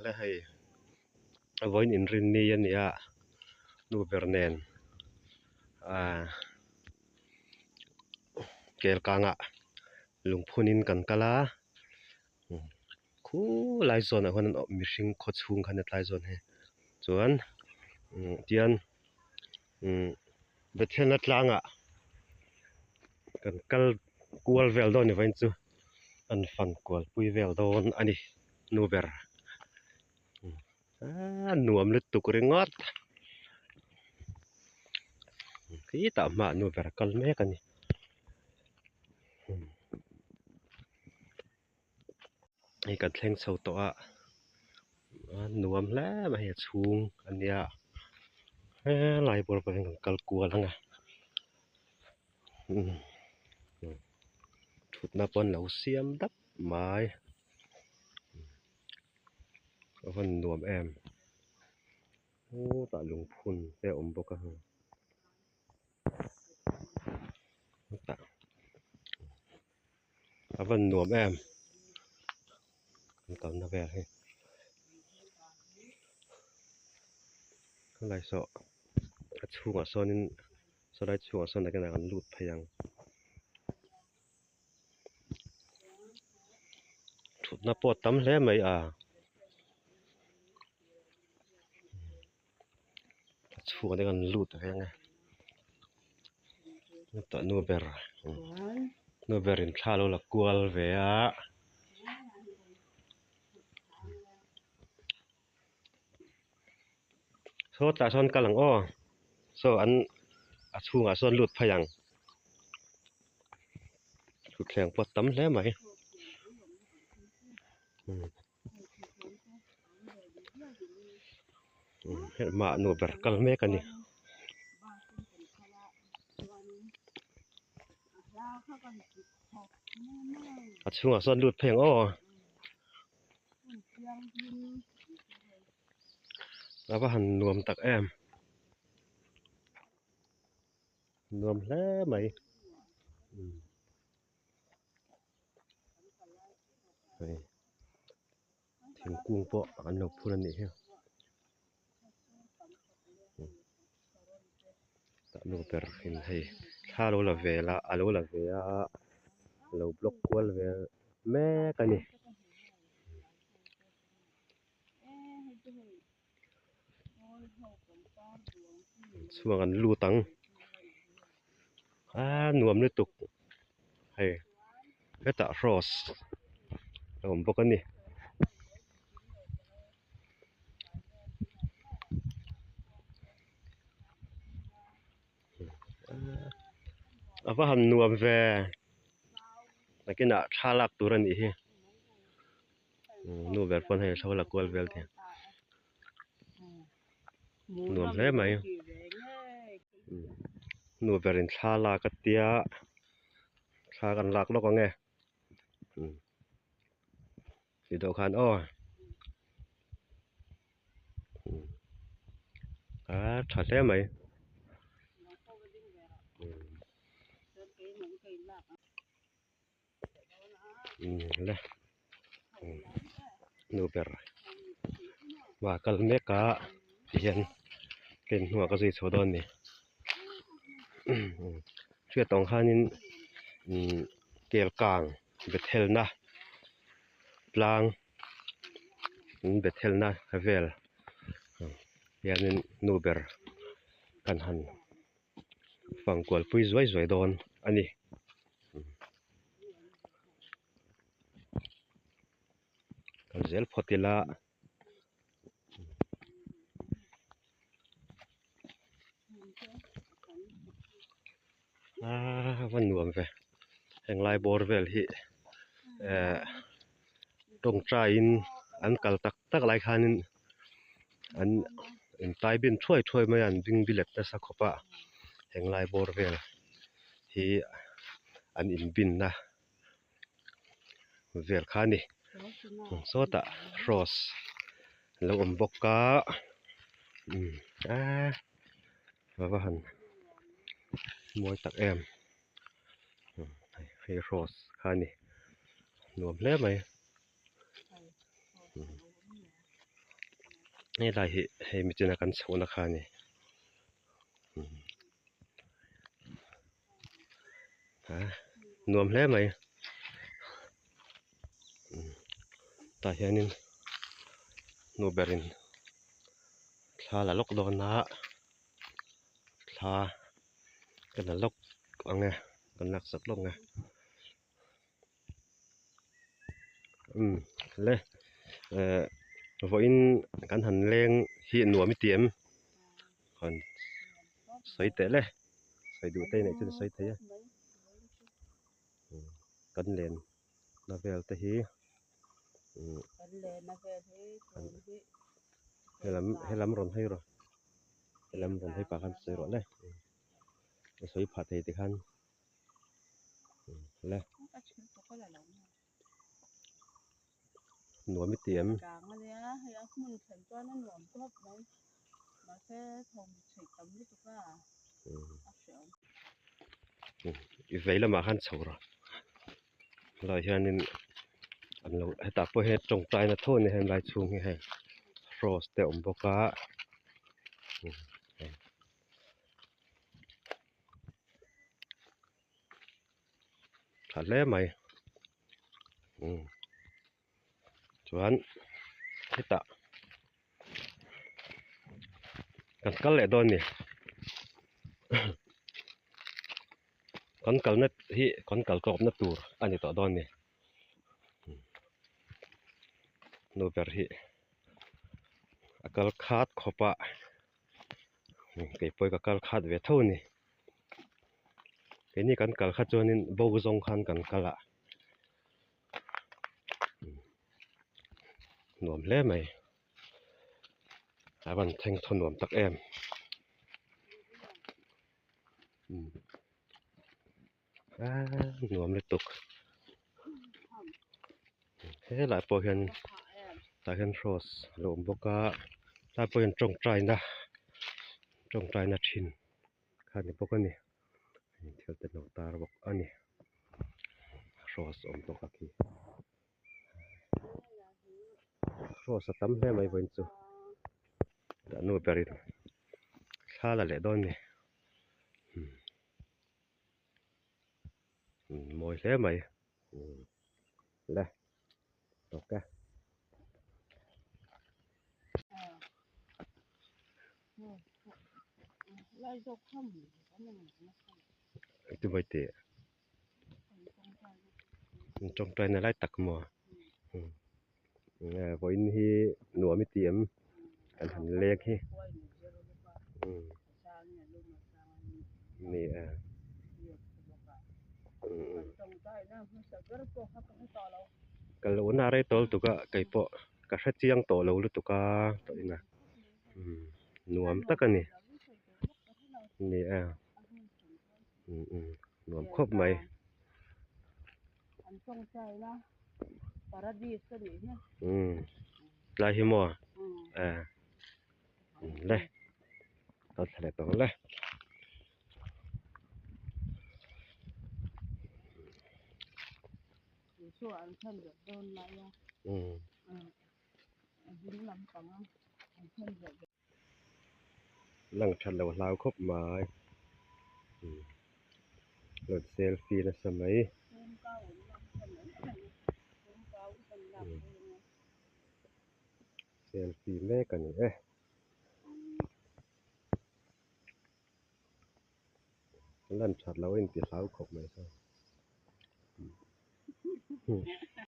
Le hei vawiin inrinni a ni a nu ber nen ahh kel kangah lungphunin kan kal a khulai zawnah khuan mihring khaw chhung khan hetlai zawn hi chuan tian umm Bethlehem tlangah kan kal kual vel dawn ni vawiin chu an fan kual pui vel dawn a ni nu ber aaa nuam lutuk ringawt khitah hmaah nu ber a kal mek a ni. Hei kan thleng chho tawh a a nuam hle mai hei a chhung a nia helai bawr pawh hian kan kal kual ang a umm thutna pawh an lo siam dap mai a van nuam em hutah lungphun te a awm bawk a. A van nuam em an kalna vel hi helai saw a chhungah sawnin sawlai chhungah sawn nakinah kan lut phei ang thutna pawh a tam hle mai a. A chhungah te kan lut reng a hetah nu ber nu berin thla alo la kual ve a sawtah sawn kal ang aw saw an a chhungah sawn lut phei ang thutthleng pawh a tam hle mai. Hmah nu ber kal mek a ni. A chhungah sawn lut phei ang aw. A va han nuam tak em. Nuam hle mai. Hei thingkung pawh an lo phun a nih hi tah nu ber in hei thla alo la vel a alo la ve a alo block kual vel mek a ni. Chhuang an lut ang aaa nuam lutuk hei hetah hrawss a awm bawk a ni. A va han nuam ve nakinah thla lak tur a nih hi. Nu ber pawn hei thla la kual vel thei nuam hle mai nu berin thla lak a tia thla kan lak lawk ang e ti deuh khan aw a tha hle mai. Le nu ber hma kal mek a tihian pen hnuah ka zui chho dawn a ni hriat ang khanin imm kel kang bethelna tlang in bethelna vel hianin nu ber kan han fang kual pui zuai zuai dawn a ni. Kal zel phawt ila aaa va nuam ve heng lai bawr vel hi ehh tawngtaiin an kal tak tak lai khanin an intai bin thuai thuai mai a an bing bilet nasa khawp a heng lai bawr vel hi an inbinna vel kha a ni sawtah hrawss a lo awm bawk a umm aaa a va han mawi tak em hei hrawss kha a ni nuam hle mai. Helai hi hei michina kan chhohna kha a ni nuam hle mai tah hianin nu berin thla la lawk dawn a thla ka la lawk ang e kan laksak lawk ang e. Umm le eh vawiin kan han leng hi nuam i ti em han sawi teh le sawi duh te neih chuan sawi thei a kan len na vel te hi umm helam helam rawn hawi rawh helam rawn hawi pah khan sawi rawh le a sawi phah thei tikhan. Le nuam i ti em? I vei lamah khan chho rawh helaiah hianin an lo hetah pawh hian tawngtaina tho a ni helai chhung hi hei cross te a awm bawk a. Tha hle mai umm chuan hetah kan kal leh dawn a ni kan kalna hi kan kal tawpna tur a ni tawh dawn a ni nu ber hi a kal khat khawp a. Kei pawh hi ka kal khat ve tho a ni keini kan kal kha chuanin bo zawng khan kan kal a nuam hle mai a van thleng thaw nuam tak em nuam lutuk helai pawh hian tah hian cross a lo awm bawk a tlai pawh hian tawngtaina tawngtaina thin kha a ni bawk a ni thil te lo tar bawk a ni cross a awm bawk a khi cross a tam hle mai vawiin chu tah nu berin thla la leh dawn a ni. Mawi hle mai le tawk e. Engtin tih tawngtaina lai tak maw vawiin hi nuam i ti em kan han leng hi ni e ka lo na rei tawh lutuk a kei pawh ka hre chiang tawh lo lutuk a tawh ina nuam tak a ni ni e nuam khawp mai. Umm tlai hi maw eh le kal thla leh tawh ang le. Umm. Lang that lo hlau khawp mai rawn selfie nasa mai selfie mek a ni e lan that loh a inti hlau khawp mai.